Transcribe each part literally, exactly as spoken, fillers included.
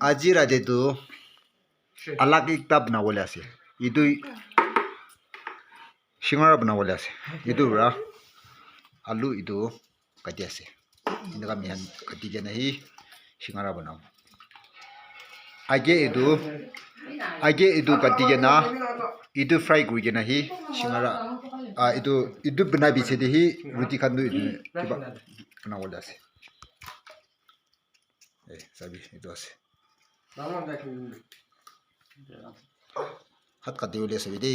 Aji rate tu alag ekta banabole ase. Etu shingara banabole ase. Etu para alu etu kati ase. Enika ami khan kati kena hi shingara banabo. Age etu, age etu kati kena etu fry kuri kena hi shingara, ah, etu, etu banai biche de hi roti khan tu etu kiba banabole ase. Eh, sabi, etu ase. Hat kati bole sabi de.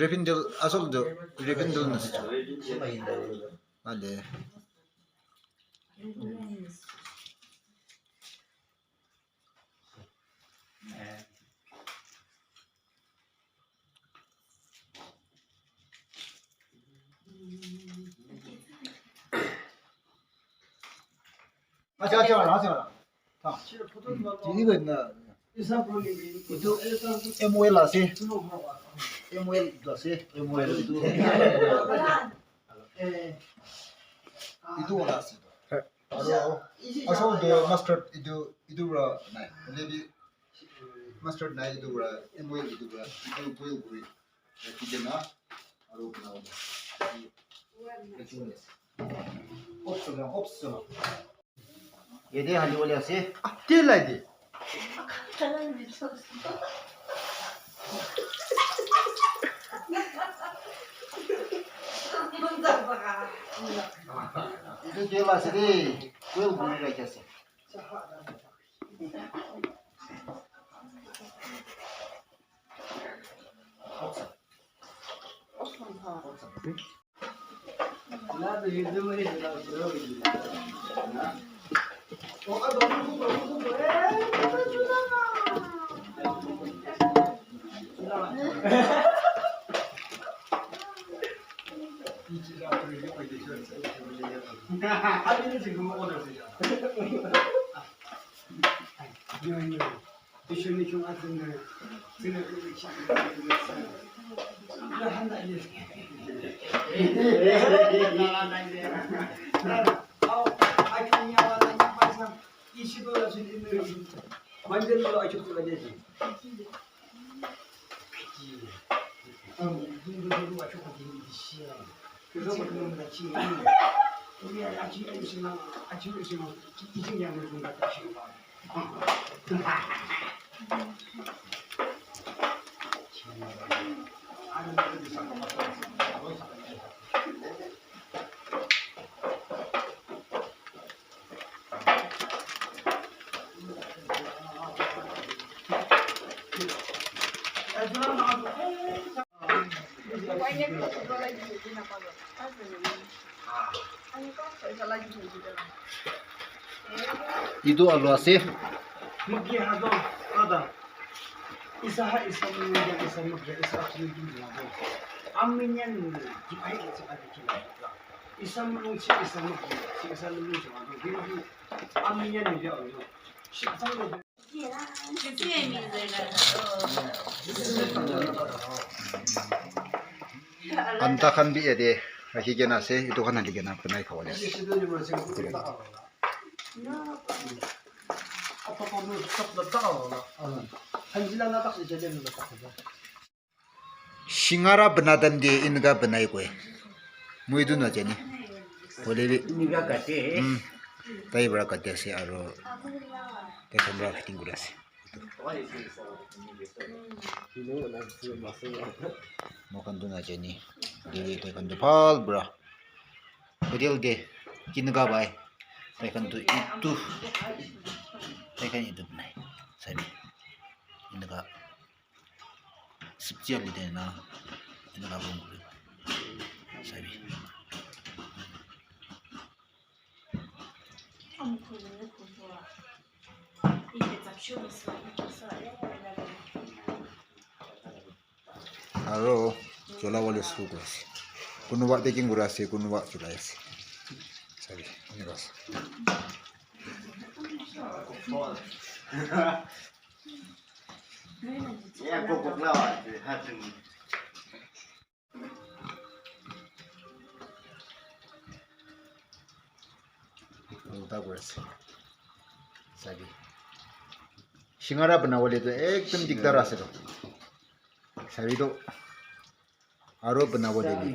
Revindel, asol tu Revindel na. Ale. Acha, acha, acha, acha. Tini ko itna. Itu M O L ase. M O L itu ase. M O L itu. Itu wala ase. Aro, aro the mustard itu, itu ra nai. Maybe mustard nai itu ra, M O L itu ra, itu boil kuri. Rakhi kena, aro banabo. Optional, optional. Yate hali bole ase. Ah, te lai de. Etu tel ase de. Boil kuri rakhi ase. Etu alu ase. Anta khan bi yate rakhi kena ase, etu khan hali kena banai khabo le ase. Shingara bana time te enika banai koi. Moi etu najane. Hoile bi enika kate. Hmm. Tai para kati ase aro tai khan para fitting kuri ase. Moi khan tu najane. Dili tai khan tu bhal para. Hotel te kinika pai. Tai khan tu etu. Tai khan etu banai. Sabi. Enika. Sibji ali de na, enika bon kuri. Sabi. Aro chola bole shuru kuri ase. Kunuba packing kuri ase, kunuba cholai ase. Sabi, enika ase. Ta kuri ase. Sabi. Shingara banabole tu ekdum digdar ase tu. Sabi tu aro banabole bi.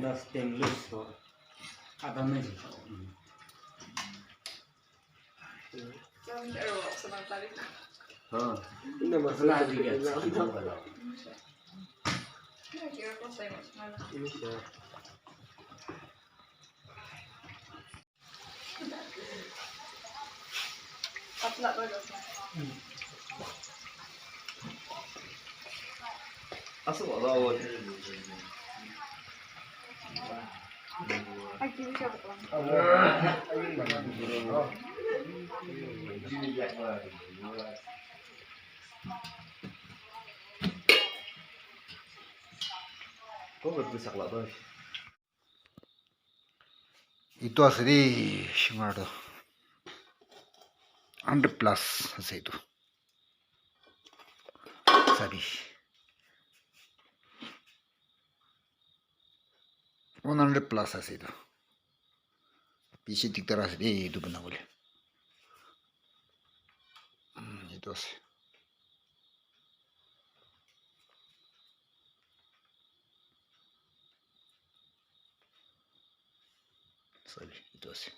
Etu ase de, shimar tu hundred plus ase etu. Sabi. One hundred plus ase etu. Bishi dikdar ase de etu banabole. Umm, etu ase. Sabi, etu ase.